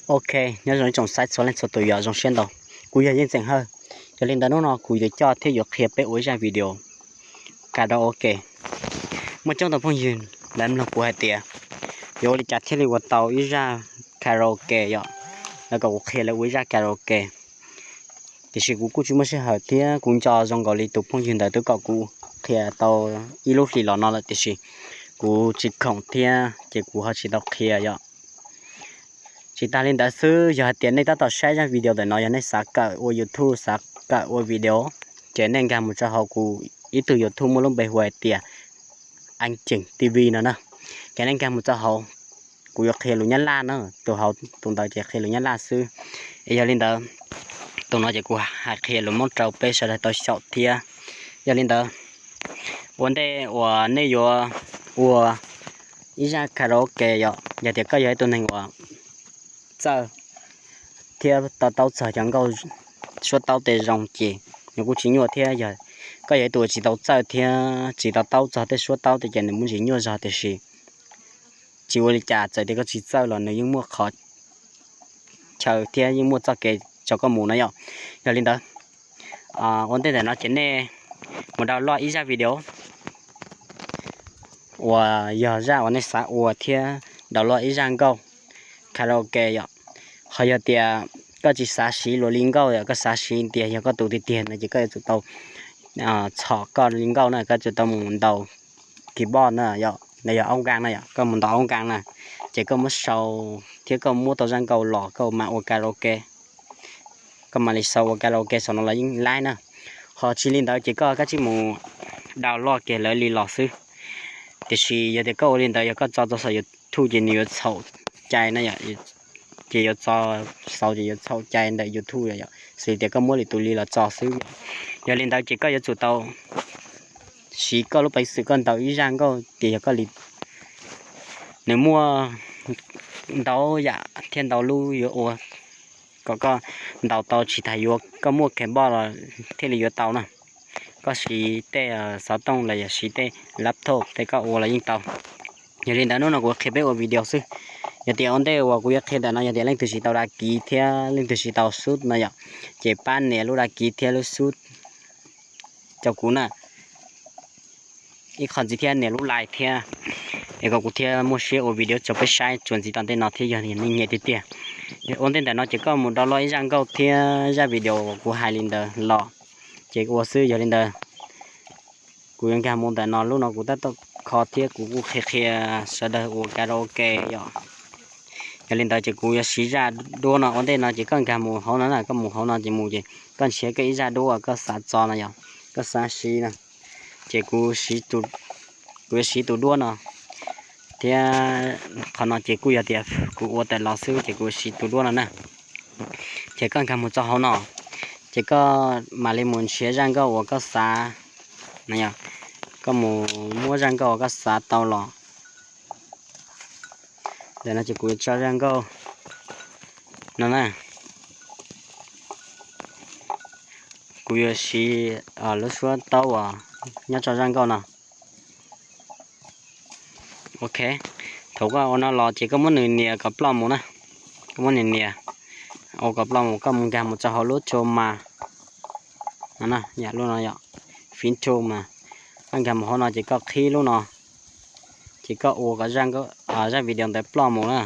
Ok, nyob zoo ib tsoom saib txhua leej txhua tus yom, zoo siab ntau. Kuv yog Yeej Txeem Hawj. Yog li ntawd hnub no kuv yuav coj thiab yuav qhia peb ua ib zaj video karaoke. Muaj coob tau phooj ywg lawv mloog kuv hais tias yuav ua li cas thiaj li ua tau ib zaj karaoke yom, lawv kom kuv qhia lawv ua ib zaj karaoke. Tiam sis kuv kuj tsis muaj sij hawm thiab kuv nco zoo nkaus li tus phooj ywg ntawd twb kom kuv qhia tau ib lub hlis los no lawm tiam sis kuv tsis khoom thiab ces kuv ho tsis tau qhia yom. Tsis tas li ntawd xwb, yog hais tias nej tab tom saib zaj video ntawm no yog nej xav kawm ua YouTube, xav kawm ua video, ces nej nkag mus rau hauv kuv ib tug YouTube muaj lub npe hu hais tias An Ceem T V no na. Ces nej nkag mus rau hauv, kuv yuav qhia lus Nyab Laj na, tus hauv tus ntawd ces qhia lus Nyab Laj xwb. Es yog li ntawd, tus no ces kuv hais qhia lus Hmoob rau peb sawv daws tau xyaum thiab. Yog li ntawd, ua ntej uas nej yuav ua ib zaj karaoke yom, yog tias koj yog ib tug neeg uas txawj thiab to taub txog cov nkauj suab taub tej zoo ces nws kuj tsis nyuaj thiab. Yog koj yog ib tug tsis tau txawj thiab tsis to taub txog tej suab taub tej ces nws muaj ntsis nyuaj zog tiam sis tsis ua li cas, txawm tias koj tsis txawj los nws yeej muaj qhov chaw thiab yeej muaj txoj kev tso koj mus na yom. Yog li ntawd, ua ntej ntawm no ces nej mus download ib zaj video uas yog zaj uas nej xav ua thiab download ib zaj nkauj karaoke yom. Ho yog tias koj tsis xav siv luag li nkauj yom, koj xav siv tias yog koj tus tiag tiag no ces koj yuav tsum tau txhom koj li nkauj na, koj yuav tsum tau mus ntaus keyboard na yom, los yog aub nkaas na yom, koj mus ntaus aub nkaas na, ces koj muab sau thiab koj muab tau zaj nkauj los koj mam ua karaoke. Koj mam li sau ua karaoke saum no los yeej laib na. Ho tsis li ntawd ces koj kav tsij mus download kiag lawv li los xwb. Tiam sis yog tias koj ua li ntawd yog koj tso tau saum YouTube ces nws yuav txhaum cai na yom, ces yuav tso xauv ces yuav txhaum cai ntawm YouTube yom, xws li tias koj muab lwm tus li los tso xwb yom. Yog li ntawd ces koj yuav tsum tau siv koj lub peev xwm koj ntaus ib zaj nkauj ces yog koj li, nws muaj ntau yam thiab ntau lub yuav ua kom koj ntaus tau, tsis tas yuav koj muaj keyboard los thiaj li yuav tau na. Koj siv tej xov tooj los yog siv tej laptop tej koj ua los yeej tau. Yog li ntawd hnub no kuv qhia peb ua video xwb. Yog tias ua ntej uas kuv yuav qhia ntawm no yog tias leej twg tsis tau đăng ký thiab leej twg tsis tau sub no yom, ces pab nias lub đăng ký thiab lub sub rau kuv na. Ib qho ntxiv thiab nias lub like thiab, es kom kuv thiaj muaj siab ua video rau peb saib txuas ntxiv tom ntej no thiab yog nej nyiam tiag tiag. Ua ntej ntawm no ces koj mus download ib zaj nkauj thiab zaj video uas kuv hais li ntawd los, ces ua xwb. Yog li ntawd kuv yuav nkag mus ntawm no, lub no kuv tab tom kho thiab kuv kuj qhia qhia sawv daws ua karaoke yom. Yog li ntawd ces kuv yuav siv zaj duab no. Ua ntej no ces koj nkag mus hauv no na, koj mus hauv no ces mus ces koj nrhiav koj ib zaj duab uas koj xav tso no yom, koj xav siv no, ces kuv, kuv yuav siv tus duab no thiab. Qhov no ces kuj yog tias kuv ua tawm los xwb ces kuv siv tus duab no na. Ces koj nkag mus txog hauv no, ces koj mam li mus nrhiav zaj nkauj uas koj xav no yom. Koj mus muab zaj nkauj uas koj xav tau los. Ntawm no ces kuv yuav tso zaj nkauj no na. Kuv yuav siv lub suab taub uas nyob tso zaj nkauj no. Ok, thaum koj ua no los ces koj muab nws nias kom ploj mus na. Koj muab nws nias, ua kom ploj mus, koj mus nkag mus txog hauv lub tso mas no, yam lub no yom, phím tso mas. Koj nkag mus hauv no ces koj qhib lub no, ces koj ua kom zaj video ntawd ploj mus na.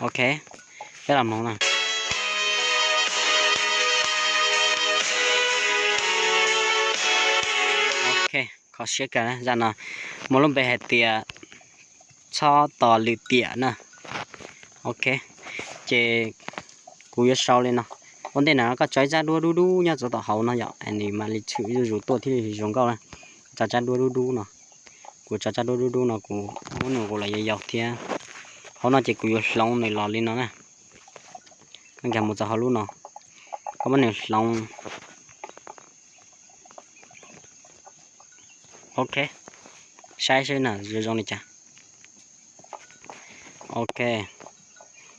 Ok, peb los mloog na. Ok, kho siab kawg, zaj no muaj lub npe hais tias Txhob Tos Lwm Tiam na. Ok, ces kuv yuav sau li no. Ua ntej no koj tso ib zaj duab dub dub nyob txog tom hauv no yom, nws mam li tshwm zuj zus tuaj thiaj li zoo nkauj na. Koj tso zaj duab dub dub no. Kuv tso zaj duab dub dub no, kuv muab nws ua los yau yau thiab. Hauv no ces kuv yuav hloov nws los li no na. Koj nkag mus txog hauv lub no, koj muab nws hloov. Ok, saib seb na zoo zoo li cas. Ok,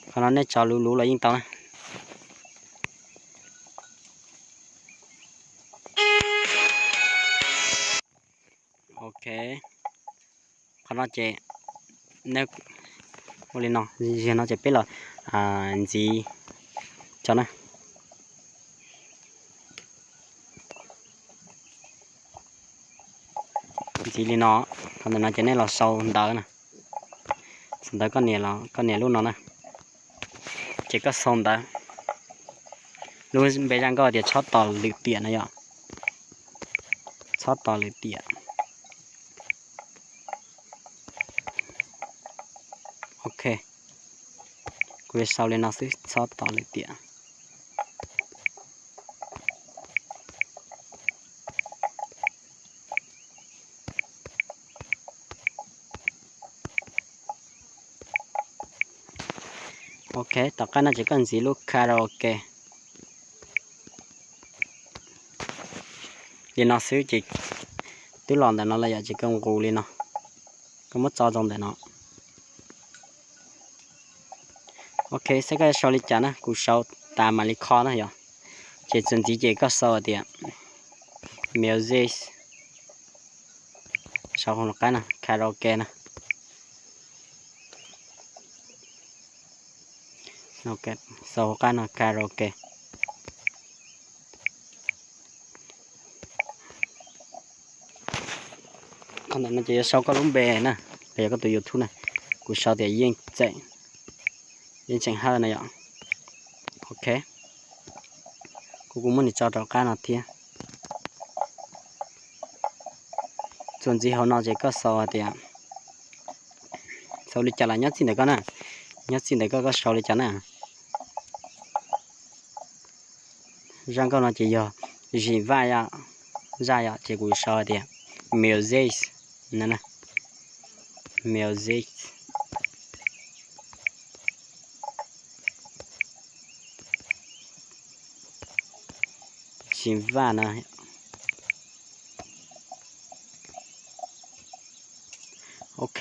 qhov no nej tso luv luv los yeej tau na. Ok, qhov no ces nej Ua li no, yog no ces peb los ntxiv tso na. Ntxiv li no, qhov ntawm no ces nej los sau ntawv na. Sau ntawv koj niam, koj niam lub no na. Ces koj sau ntawv, lub npe zaj nkauj tias txhob tos lwm tiam no yom. Txhob tos lwm tiam. Ok, kuv yuav sau li no xwb, txhob tos lwm tiam. Ok, tom qab no ces koj ntxiv lub karaoke li no xwb ces twb los ntawm no lawm yom, ces koj nqus li no, koj muab tso rau ntawm no. Ok, saib koj sau li cas na, kuv sau tas mam li kho na yom. Ces txuas ntxiv ces koj sau tias music, sau hauv qab no karaoke na. Sau hauv qab no karaoke. Qhov ntawm no ces yuav sau koj lub npe na, los yog koj tus YouTube na. Kuv sau tias Yeej Tseem, Yeej Tseem Hawj na yom. Ok, kuv kuv muab nws tso rau qab no thiab. Txuas ntxiv hauv no ces koj sau hais tias, sau li cas los nyob txij ntawm koj na, nyob txij ntawm koj, koj sau li cas na. Zaj nkauj no ces yog Zim Vaj, zaj yom, ces kuv sau hais tias music, music. Zim Vaj na. Ok,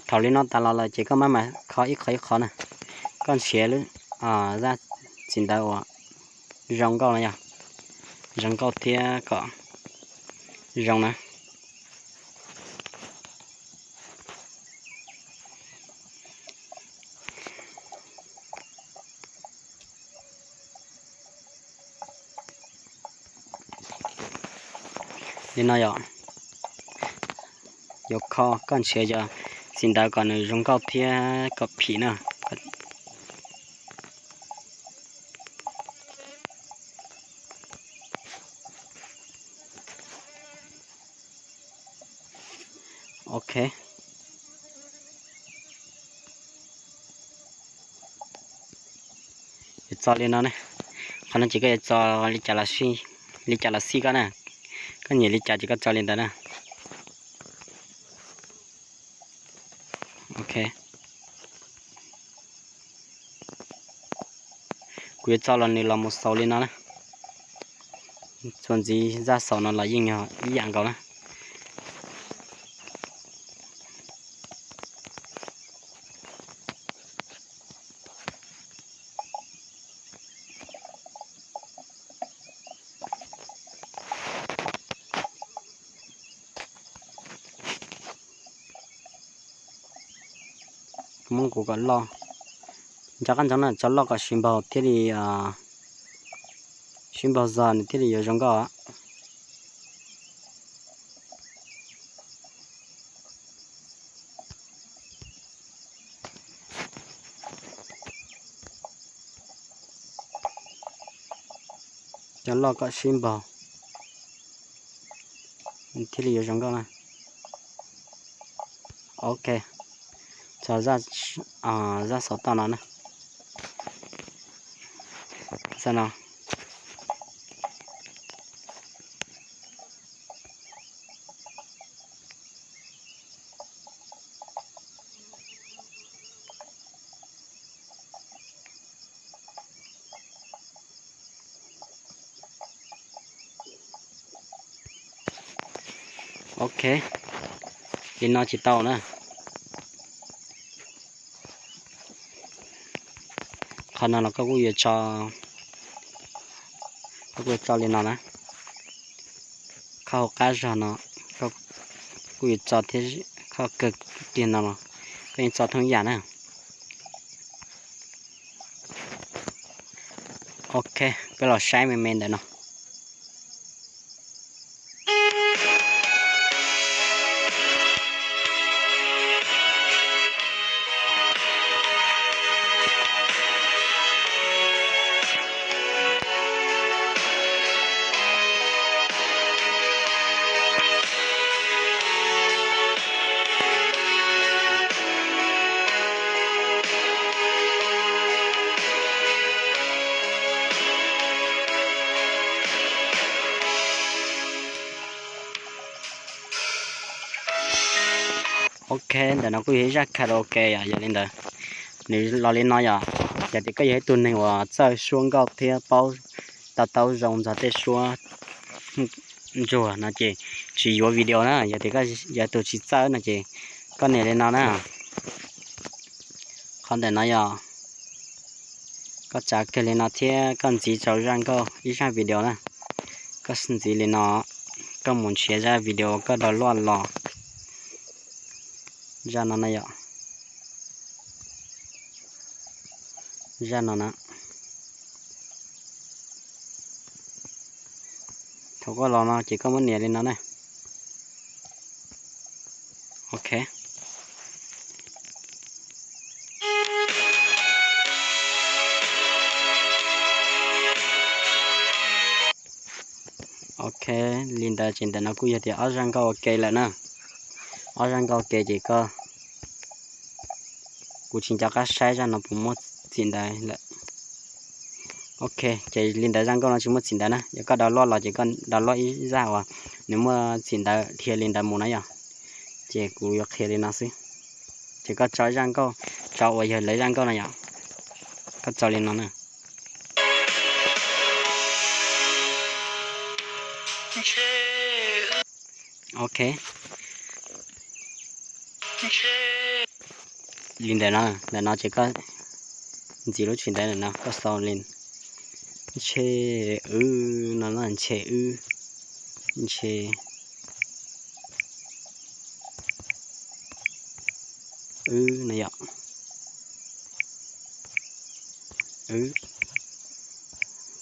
thaum li no tas los lawm ces koj mam mam kho ib qho ib qho na. Koj nrhiav lub zaj txiv ntawv uas zoo nkauj no yog, zoo nkauj thiab kom zoo na. Li no yom, yuav kho koj nrhiav yog txiv ntawv kom nws zoo nkauj thiab kom phim na. Ok, yuav txo li no ne. Qhov no ces koj yuav txo li cas los xij, li cas los xij koj na. Koj nyiam li cas ces koj txo li ntawd na. Ok, kuv yuav txo los nws los mus xaus li no na. Txuas ntxiv zaj xaus no los yeej yog ib yam nkaus na. Muab nqus kom loj, nco qab ntsoov na, tso loj kom sib npaug thiaj li, sib npaug zog nws thiaj li yuav zoo nkauj. Cov loj kom sib npaug thiaj li yuav zoo nkauj na. Ok, txog zaj xaus toj no na. Zaj no. Ok, li no tsis tau na. Qhov no los koj kuj yuav tso, koj kuj yuav tso li no na. Kho hauv qab zog no, koj kuj yuav tso thiab, kho kawg kiag no los Koj yeej txo thoob yam na. Ok, peb los saib me me ntawm no. Ok, ntawm no kuj yog ib zaj karaoke yom, yog li ntawd nws los li no yom. Yog tias koj yog ib tug neeg uas txawj suab nkauj thiab paub tau taub zoo ntxog tej suab ntsuag no ces tsis yuav video na. Yog tias koj yog tus tsis txawj no ces koj nias li no na. Qhov ntawm no yog koj tsav kiag li no thiab koj ntxiv rau zaj nkauj ib zaj video na. Koj ntxiv li no, koj mus nrhiav zaj video koj download los. Zaj no na yom. Zaj no na. Thaum koj los no ces koj muab nias li no na. Ok. Ok, li ntawd ces ntawm no kuj yog tias ob zaj nkauj ua ke lawm na. Ob zaj nkauj ua ke ces koj, kuv tsis nco qab saib zaj no puas muaj txim ntawv lawm. Ok, ces li ntawd zaj nkauj no tsis muaj txim ntawv na. Yog koj download los ces koj download ib zaj uas nws muaj txim ntawv dhia li ntawd mus na yom. Ces kuv yuav qhia li no xwb. Ces koj tso zaj nkauj, tso uas yog lawv zaj nkauj no yom. Koj tso li no na. Ok. Li ntawm no, ntawm no ces koj ntxiv lub tsis ntawv ntawm no, koj sau li ntshe wb no, ntshe wb, ntshe wb no yom. Wb,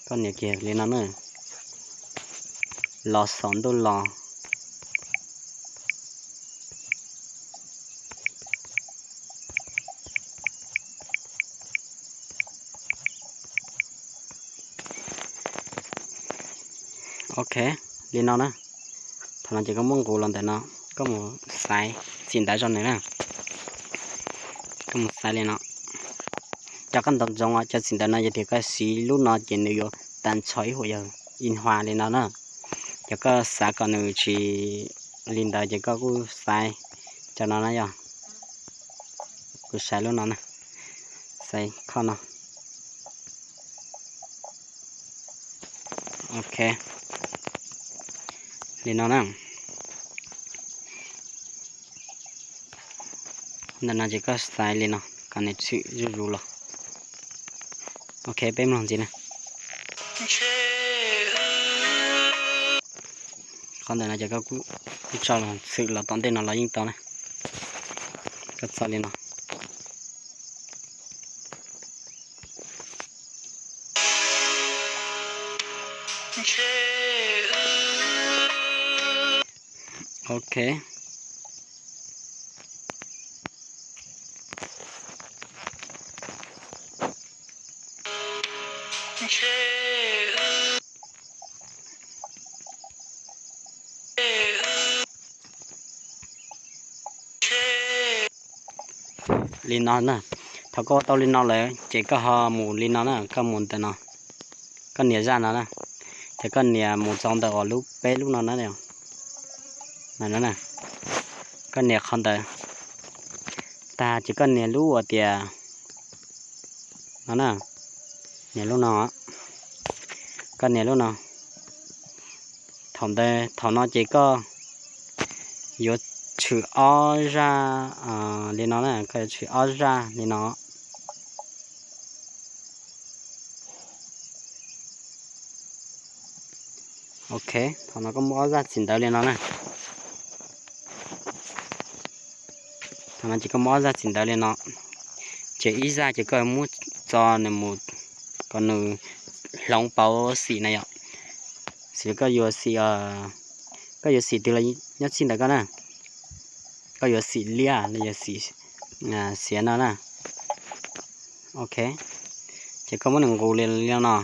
koj nias kiag li no na. Los saum ntuj los. Ok, li no na. Thaum no ces koj muab nqus los ntawm no, koj mus xaiv txim ntawv rau nws na. Koj mus xaiv li no. Cov koj ntaus ntsoov cov txim ntawv no yog tias koj siv lub no ces nws yuav tas ntsho ib huam yog in hua li no na. Cov koj xav kom nws tsis li ntawd ces koj kuj xaiv cov no na yom. Kuv xaiv lub no na, xaiv khoj no. Ok, li no na. Ntawm no ces koj xaiv li no kom nws txhwm zuj zus los. Ok, peb mloog ntxiv na. Qhov ntawm no ces koj kuj tso los txhwm los tom ntej no los yeej tau na. Koj txo li no. Ok. Li no na, thaum koj ua tau li no lawm ces koj ho mus li no na, koj mus ntawm no, koj nias zaj no na, ces koj nias mus txog ntawm uas lub peb lub no na, koj nias qhov ntawd tag ces koj nias lub uas tias no na, nias lub no, koj nias lub no. Thaum ntawd thaum no ces koj yuav tshwm ob zaj li no na, koj yuav tshwm ob zaj li no. Ok, thaum no koj muaj ob zaj txim ntawv li no na. No ces koj muab ob zaj txim ntawv li no, ces ib zaj ces koj muab txo nws mus kom nws hloov pauv xim na yom. Xws li koj yuav xim, koj yuav xim twg los nyob txij ntawm koj na. Koj yuav xim liab los yuav xim xiav no na. Ok, ces koj muab nws nqus li no no,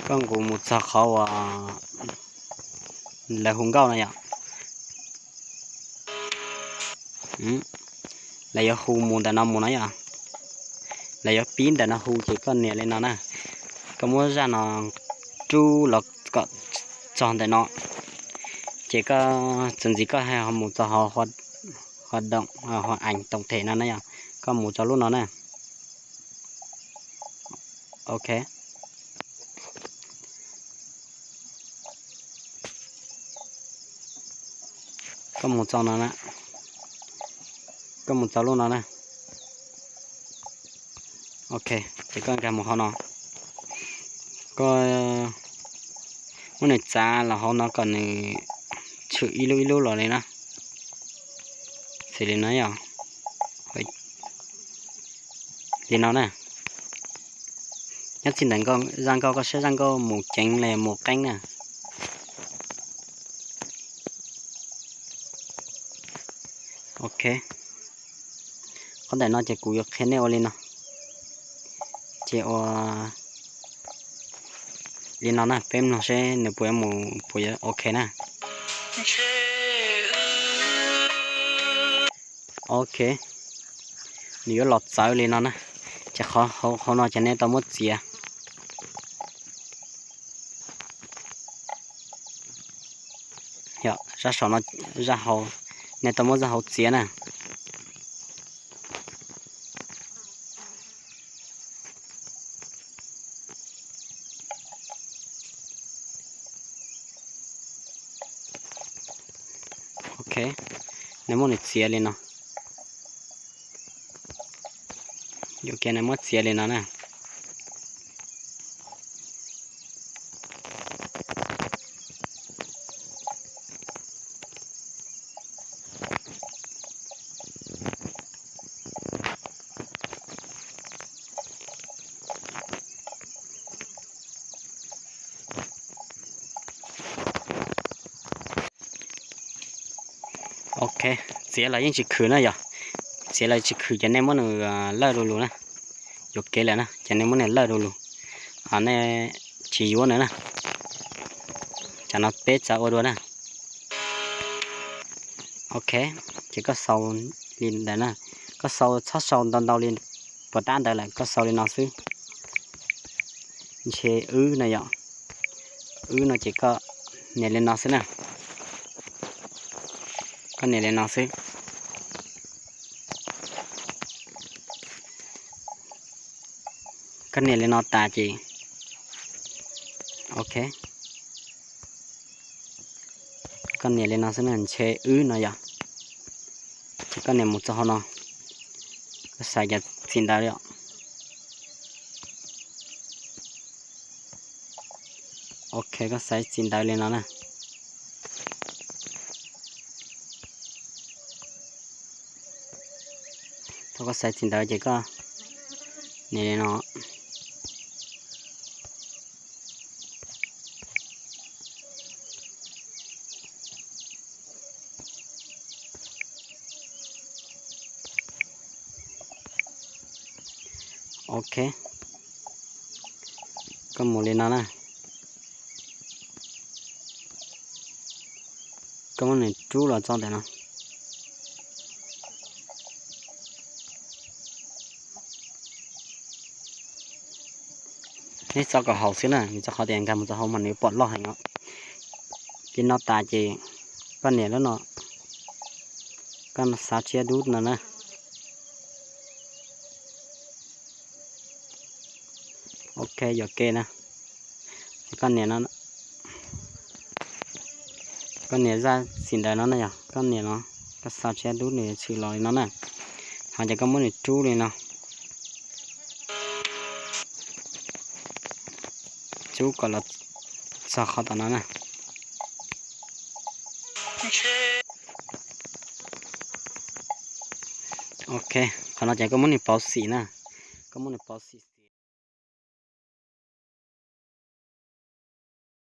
koj nqus mus txog qhov uas lawv hu nkauj no yom. Lawv yuav hu mus ntawm no mus no yom. Lawv yuav pib ntawm no hu ces koj nias li no na. Koj muab zaj no rub los kom txog ntawm no, ces koj txuas ntxiv koj ho mus txog hauv hoạt động tổng thể no na yom. Koj mus txog lub no na. Ok, koj mus txog no na, koj mus txog lub no na. Ok, ces koj nkag mus hauv no, koj muab nws txav los hauv no kom nws tshwm ib lub ib lub los li na. Xws li no yom, li no na. Nyob txij ntawm zaj nkauj, koj saib zaj nkauj mus ceev los mus qeeb na. Ok, qhov ntawm no ces kuv yuav qhia nej ua li no, ces ua li no na, peb mloog seb nws puas yuav mus puas yuav ok na. Ok, nws yuav los txawv li no na, ces qhov hauv no ces nej tau muab txiav. Yog zaj saum no, zaj hauv, nej tau muab zaj hauv txiav na. Ok, nej muab nws txiav li no. Yuam kev nej muab txiav li no na. Ok, txiav los yeej tsis khwm na yog. Txiav los tsis khwm ces nej muab nws lawj du lug na. Yuam kev lawm na ces nej muab nws lawj du lug, nej tsis yuav nws na. Tsam no peb txav ua dua na. Ok, ces koj sau li ntawd na. Koj sau txhob sau ntau ntau li puas tab ntawd lawm, koj sau li no xwb. Ntshe wb no yom, wb no ces koj nias li no xwb na. Koj nias li no xwb. Koj nias li no tas ces, ok, koj nias li no xwb na, ntshe wb no yom. Ces koj nias mus txog hauv no, koj xaiv cov txim ntawv li os. Ok, koj xaiv txim ntawv li no na. Thaum koj xaiv txim ntawv ces koj nias li no. Ok, koj mus li no na. Koj muab nws rub los txog ntawm no. Neb txo kom haum xwb na, vim rau qhov tias nkag mus txog hauv mas nws pom loj heev os. Li no tas ces koj nias lub no, koj xav tshiab dub no na. Ok, yuam kev na. Ces koj nias no, koj nias zaj txim ntawv no na yog, koj nias no, koj xav tshiab dub nws tshwm los li no na. Ho ces koj muab nws rub li no. Rub kom los txog qhov tom no na. Ok, qhov no ces koj muab nws pauv xim na, koj muab nws pauv xim.